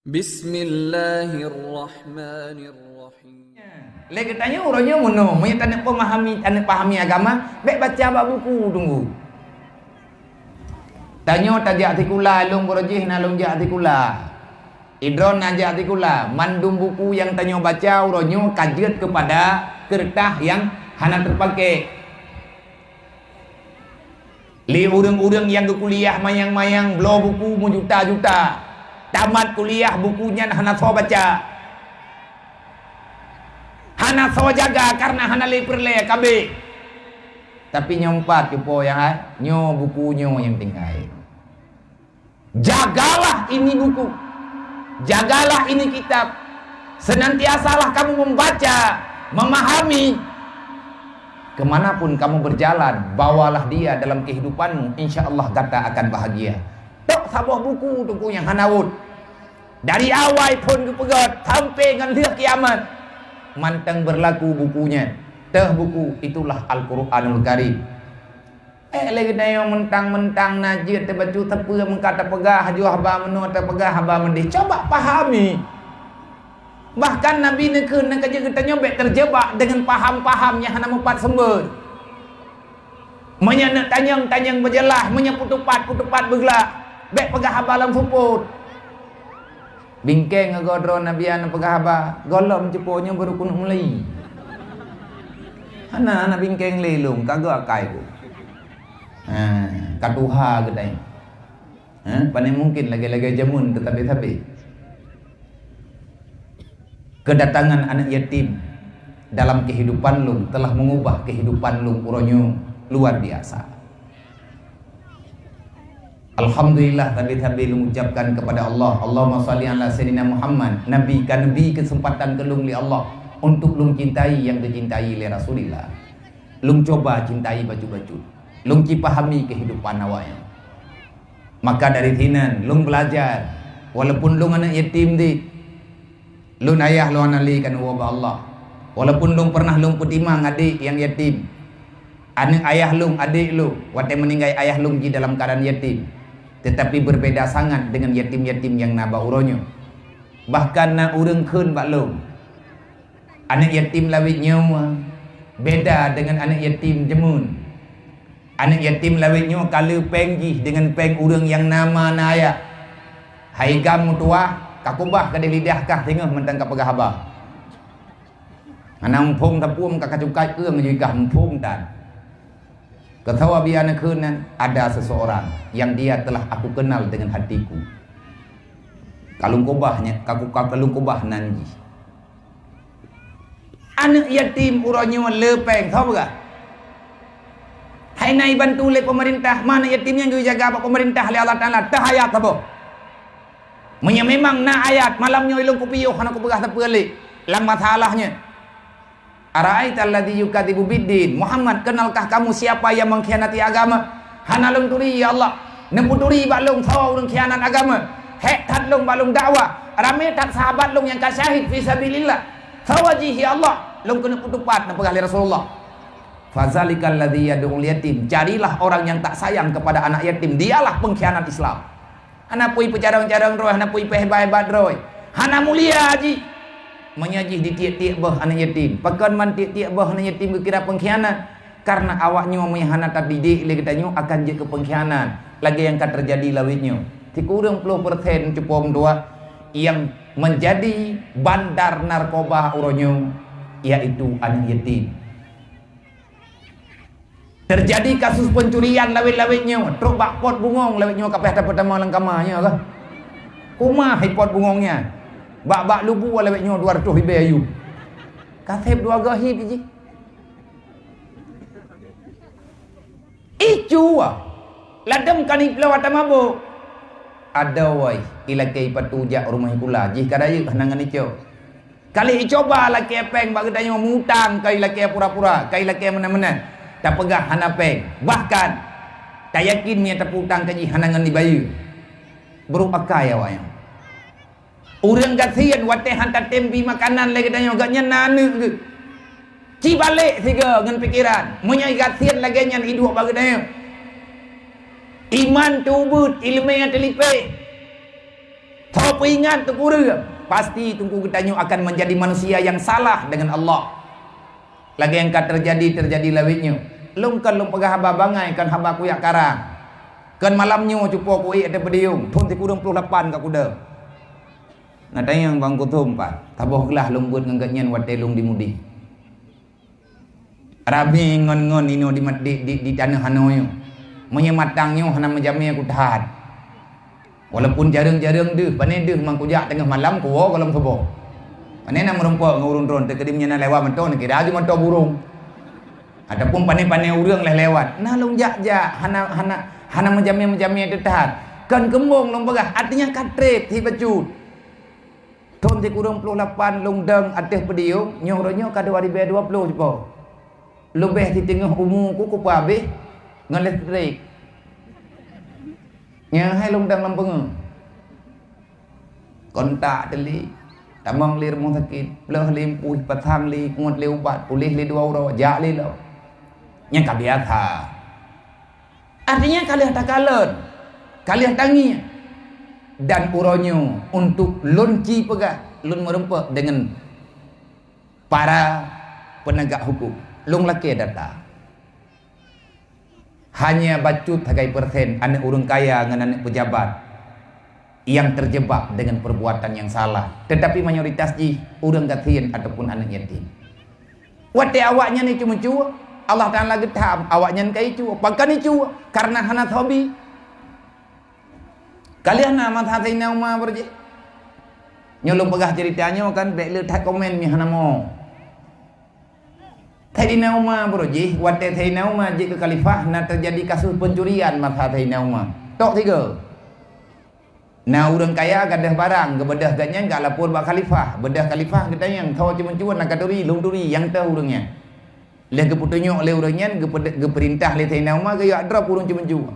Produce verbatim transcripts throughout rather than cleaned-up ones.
Bismillahirrahmanirrahim. Lé geutanyoe uroe nyoe meunoe, meunyoe taneuk peumahami, taneuk pahami agama, bék baca bak buku teungku. Tanyoe tajak sikula, lôn uroe jih na lôn jak sikula. Idroe na jak sikula, mandum buku nyang tanyoe baca uroe nyoe ka jeuet keupada keureutah nyang hana teupaké. Lé ureuëng-ureuëng nyang geukuliah manyang-manyang bloe buku meujuta-juta, tamat kuliah buku nyan hana soe baca, hana soe jaga kareuna hana lé peureulée kabeh. Tapi nyoe pat cupo nyang hai, nyoe buku nyoe nyang tinggai. Jagalah ini buku, jagalah ini kitab. Senantiasalah kamu membaca, memahami. Kemanapun kamu berjalan, bawalah dia dalam kehidupanmu. Insya Allah gata akan bahagia. Tok saboh buku teungku nyang hana wot. Dari awai phon geupeugét sampai ngon lheueh kiamat, mantong berlaku buku nyan. Teuh buku, itulah Al-Quranul Karim. Eh, lé geutanyoe meuntang-meuntang na jeuet teubacut sapeue meuka tapeugah, haju haba meunoe tapeugah haba meudeh. Coba pahami. Bahkan Nabi neukheun, neukajeuet geutanyoe bék terjebak dengan paham-paham nyang hana mupat sumber. Meunyoe neuk tanyong, tanyong beujeulaih, meunyoe peutupat, peutupat beuglak, bék peugah haba lam seupôt. Bingkeng goe droe Nabi Adam peugah haba, gohlom cupo nyoe baru keuneuk mulai. Hana, hana bingkeng lé lôn, ka goe akai ku. Ha, ka tuha geutanyoe. Ha, pane mungkin lagée-lagée jameun teutabé-tabé. Kedatangan anak yatim dalam kehidupan lôn telah mengubah kehidupan lôn uroe nyoe luar biasa. Alhamdulillah, tabi-tabi lôn ucapkan kepada Allah. Allahumma shalli ala Sayyidina Muhammad. Nabi ka neubi keuseumpatan keu lôn lé Allah untuk lôn cintai nyang geucintai lé Rasulillah. Lôn cuba cintai bacut-bacut. Lôn cipahami keuhidupan awaknyan. Maka dari sinan lôn beulajar, walaupun lôn aneuk yatim dit, lôn ayah lôn hana lé keunoe bak Allah. Walaupun lôn pernah lôn peutimang adék nyang yatim, aneuk ayah lôn, adék lôn, watée meuninggai ayah lôn jih dalam keuadaan yatim, tetapi berbeda sangat dengan yatim-yatim nyang na bak uroe nyoe. Bahkan na ureuëng kheun bak lôn, aneuk yatim lawét nyoe beda dengan aneuk yatim jameun. Aneuk yatim lawét nyoe ka le péng jih deungon péng ureuëng nyang na ma na ayah. Hai gam meutuwah, ka kubah ka di lidah kah singoh mantong ka peugah haba. Hana muphom sapeue ka kacukai keueng jih kah muphom tan. Keusawa biya neukheun nan, ada seseorang yang dia telah aku kenal dengan hatiku. Ka lôn kubah nyan, ka ku-, ka lôn kubah nan jih. Aneuk yatim uroe nyoe le péng, soe peugah? Hai na ibantu lé peumeurintah, ma aneuk yatim nyan geujaga bak peumeurintah lé Allah Taala, teuhayat saboh. Meunyoe memang na ayat, malam nyoe ilôn kupiôh hana kupeugah sapeue lé lam masalah nyoe. Ara'aital ladzi yukadzibu biddin. Muhammad, kenalkah kamu siapa yang mengkhianati agama? Hana lôn turi, ya Allah. Neupeuturi bak lôn soe ureuëng khianat agama. Hék that lôn bak lôn dakwah. Ramé that sahabat lôn nyang ka syahid fi sabilillah. Soe jih, ya Allah? Lôn keuneuk peutupat, neupeugah lé Rasulullah. Fadzalikal ladzi yad'ul yatim. Carilah orang yang tak sayang kepada anak yatim. Dialah pengkhianat Islam. Hana pui peucarông-carông droe, hana pui peuhebat-hebat droe. Hana mulia jih. Meunyoe jih di tiek-tiek boh aneuk yatim. Pakon man tiek-tiek boh aneuk yatim geukira pengkhianat? Karena awak nyoe meunyoe hana tadidik lé geutanyoe akan jeuet keu pengkhianat. Lagée nyang ka teujadi lawét nyoe. Sikureueng ploh persen cupo meutuwah nyang menjadi bandar narkoba uroe nyoe, yaitu aneuk yatim. Teujadi kasus pencurian lawét-lawét nyoe, trok bak pot bungong lawét nyoe ka payah tapeutamong lam kama nyoe kah? Kumah hi pot bungong nyan. Bak-bak lubu lawét nyoe dua ratus ribée ayub. Ka seb dua goe hib jih. Icu ah. Ladom ka niploh ata mabök. Adoe, ilakée ipatu jak rumoh sikula, jih ka rayeuk hana ngon icok. Kali icoba lakée péng bak geutanyoe, mutang kai lakée pura-pura, kai lakée meunan-meunan. Tapeugah hana péng. Bahkan, tayakin meunyoe tapeutang ka jih hana ngon ibayeue. Brok akai awaknyan. Ureuëng gasien watée han tatem bi makanan lé geutanyoe, gobnyan na aneuëk geuh. Ci balek sigoe ngon pikeran, meunyoe gasien lagée nyan iduek bak geutanyoe. Iman teuubeuet, iéleumé teulipéh. Soe Peuingat Teungku ureuëng, pasti Teungku geutanyoe akan menjadi manusia yang salah dengan Allah. Lagée nyang ka teujadi, teujadi lawét nyoe. Lôn kon lôn peugah haba bangai, kon haba kuyak karang. Kon malam nyoe cupo kuék ateueh podium, thon sikureueng ploh lapan ka kuda. Na tanyong Bang Kuthom pat, saboh glah lôn beuet ngon gobnyan watée lôn di Mudi. Ramé ngon-ngon inoe di, di, di, di tanoh hanoe nyoe. Meunyoe matang nyoe hana meujamé kuthat. Walaupun jareueng-jareueng deuh, pané deuh mang kujak teungoh malam kuwoe gohlom suboh. Pané na meurumpok ngon ureuëng droen, teukeudi meunyoe na lewat mantong, neukira ju mantong burung. Ataupun pané-pané ureuëng lheueh lewat. Na lôn jak-jak, hana, hana, hana meujamé-meujamé teuthat. Kon keumbong lôn peugah, artinya ka treb hi bacut. Thon sikureueng ploh lapan lôn dong ateueh podium, nyoe uroe nyoe ka dua ribèe dua ploh jipo. Leubeh siteungoh umu ku kupa abéh ngon listrik. Nyan hai lôn dong lam peungeuh. Kontak teuli, tamong lé rumoh sakét, pleueh lé mpuih, pasang lé, nguet lé ubat, puléh lé dua uroe, jak lé lom. Nyan ka biasa. Artinya ka lheueh takalon, ka lheueh tangieng. Dan uroe nyoe untuk lôn ci peugah, lôn meurumpok deungon para peunegak huköm. Lôn lakée data. Hanya bacut sagai persen aneuëk ureuëng kaya ngon aneuëk peujabat yang terjebak dengan perbuatan yang salah. Tetapi mayoritas jih ureuëng gasien ataupun aneuëk yatim. Watée awaknyan icu-mucu, Allah Taala geutham awaknyan ka icu, pakon icu, karena hana sabi. Ka lheueh na masa Saidina Umar beurjih. Nyoe lôn peugah ceurita nyoe kan bék le that komen mi hana mo. Saidina Umar beurjih, watée Saidina Umar jeuet keu khalifah na teujadi kasus pencurian masa Saidina Umar. Tok tiga. Na ureuëng kaya gadôh barang, geubeudôh gobnyan gak lapor bak khalifah. Beudôh khalifah geutanyong, "Soe ceumeuen-ceumeuen na ka turi?" "Lôn turi." "Nyang toh ureuëng nyan?" Lheueh geupeutanyong lé ureuëng nyan, geupeurintah lé Saidina Umar geuyue drop ureuëng ceumeuen-ceumeuen.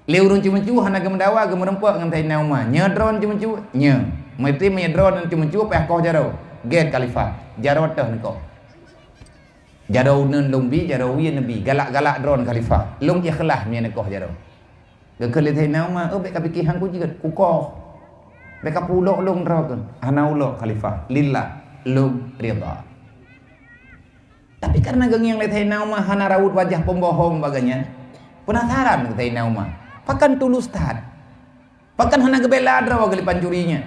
Lé ureuëng ceumeuen-ceumeuen hana geumeudawa, geumeurumpok ngon Saidina Umar. "Nyoe droeneuh ceumeuen-ceumeuen?" "Nyoe." "Meutri meunyoe droeneuh ceumeuen-ceumeuen payah koh jaroe." Gét khalifah. Jaroe toh neukoh. Jaroe uneun lôn bi, jaroe wie neubi. Galak-galak droeneuh khalifah. Lôn ikhlas meunyoe neukoh jaroe. Geukheun lé Saidina Umar, "Oh, bék ka pike han kujeuet, kukoh. Bék ka pulok lôn droe keuh." "Hana ulok khalifah, lillah, lôn ridha." Tapi karena geungieng lé Saidina Umar hana rawot wajah pembohong bak gobnyan, penasaran Saidina Umar, pakon tulus that? Pakon hana geubela droe geuh lé pancuri nyan?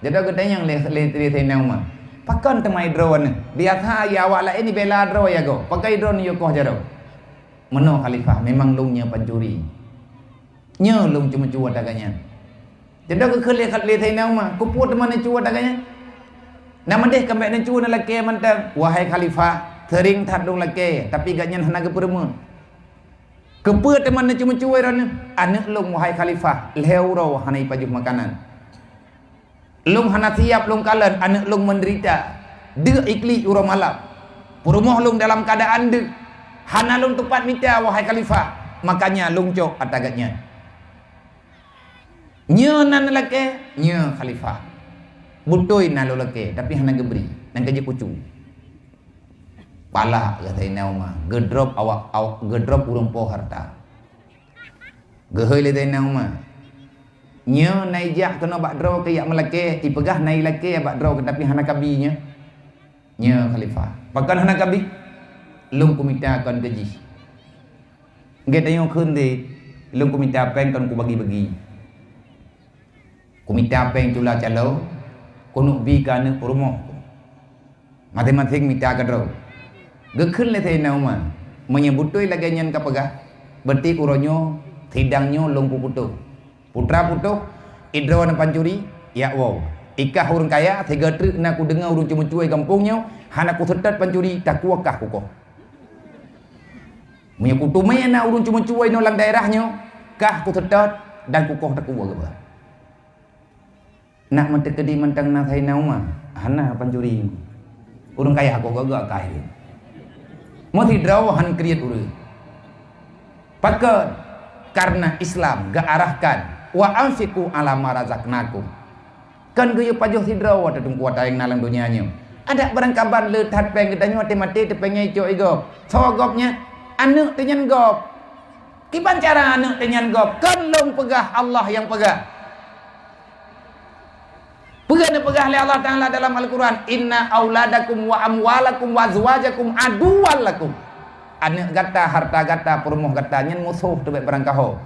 Jadi geutanyong lé, lé, lé Saidina Umar, "Pakon teuma droe neuh? Biasa ya awak laén ibela droe ya goe. Pakon droe neuh yue koh jaroe?" "Meunoe khalifah, memang lôn nyoe pancuri. Nyoe lôn ceumeuen-ceumeuen ata gobnyan." Jadi geukheun lé, lé Saidina Umar, "Keupeue teuma neucue ata gobnyan? Na meudeh ka bék neucue neulakée mantong." "Wahai khalifah, seuring that lôn lakée, tapi gobnyan hana geupeureumeun." "Keupeue teuma neucue-cue droeneuh?" "Aneuëk lôn, wahai khalifah, lhée uroe hana ipajoh makanan. Lôn hana siab lôn kalon aneuëk lôn meudeurita. Deuk iklik uroe malam. Peurumoh lôn dalam keuadaan deuk. Hana lôn teupat mita, wahai khalifah. Makanya lôn cok ata gobnyan." "Nyoe na neulakée?" "Nyoe khalifah. Beutôi na lôn lakée, tapi hana geubri. Nyan ka jikucu." Palak geuh Saidina Umar, geudrop awak, awak, geudrop ureuëng po hareuta. Geuhôi lé Saidina Umar, "Nyoe na ijak keunoe bak droe keuh jak meulakée, ipeugah na ilakée bak droe keuh tapi hana kabi nyoe?" "Nyoe khalifah." "Pakon hana kabi?" "Lôn kumita kon keu jih. Gét tanyoe kheun deh, lôn kumita péng kon kubagi-bagi. Kumita péng cula calo, keuneuk bi keu aneuëk peurumoh. Maséng-maséng mita keudroe." Geukheun lé Saidina Umar, "Meunyoe beutôi lagée nyan kapeugah, beureuti uroe nyoe sidang nyoe lôn kuputôh. Putra putôh, idroe na pancuri, jak woe. Ikah ureuëng kaya, sigoe treuk na kudeungoe ureuëng cumeucue gampông nyoe, hana kuseutôt pancuri, takue kah kukoh. Meunyoe kuteumé na ureuëng cumeucue inoe lam daerah nyoe, kah kuseutôt dan kukoh takue geuba." Nak meuteukeudi mantong na Saidina Umar, hana pancuri. Ureuëng kaya kok gagak kaya. Meusidroe han kriet ureuëng. Pakon? Karena Islam geuarahkan, "Wa anfiqu ala ma razaqnakum." Kan geuyue pajoh sidroe watée teungku watée nyang na lam donya nyoe. Adak barangkaban le that péng geutanyoe watée maté teupéng nyan icok i gob. Soe gob nyan? Aneuëk teuh nyan gob. Kiban cara aneuëk teuh nyan gob? Kon lôn peugah, Allah nyang peugah. Peue neupeugah lé Allah Taala dalam Al-Quran, "Inna auladakum wa amwalakum wa azwajakum aduwwal lakum." Aneuk gata, harta gata, peurumoh gata nyan musoh teuh bak barangkaho.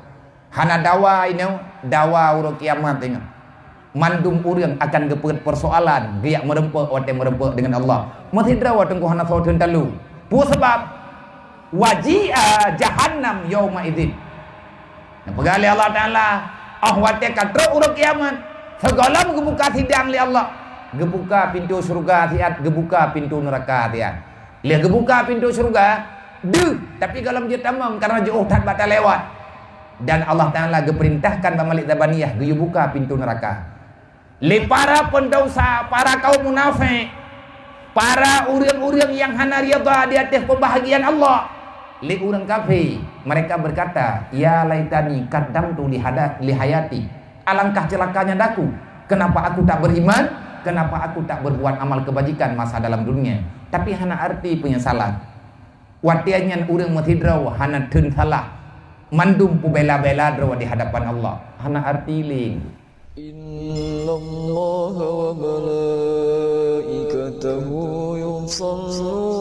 Hana dawa inoe, dawa uroe kiamat inoe. Mandum ureuëng akan geupeuet persoalan, geujak meureumpok watée meureumpok deungon Allah. Meusidroe teungku hana soe teuntalu. Peue sabab? "Waji'a jahannam yauma idzin." Neupeugah lé Allah Taala, "Oh watée ka trok uroe kiamat, sigohlom geubuka sidang lé Allah, geubuka pintoe syeuruga siat, geubuka pintoe neuraka siat." Lheueh geubuka pintoe syeuruga, deuh, tapi gohlom jeuet tamong karena jiôh that bak talewat. Dan Allah Taala geupeurintahkan bak Malik Zabaniyah geuyue buka pintoe neuraka. Lé para peundosa, para kaum munafék, para ureuëng-ureuëng nyang hana ridha di ateueh peubahagian Allah, lé ureuëng kafé, mereka berkata, "Ya laitani qaddamtu li hada-, li hayati." Alangkah celakanya daku, kenapa aku tak beriman? Kenapa aku tak berbuat amal kebajikan masa dalam dunia? Tapi hana arti penyesalan. Watée nyan ureuëng meusidroe hana theun salah, mandum peubela-bela droe di hadapan Allah. Hana arti lé. Innallaha wa malaikatahu yusalluna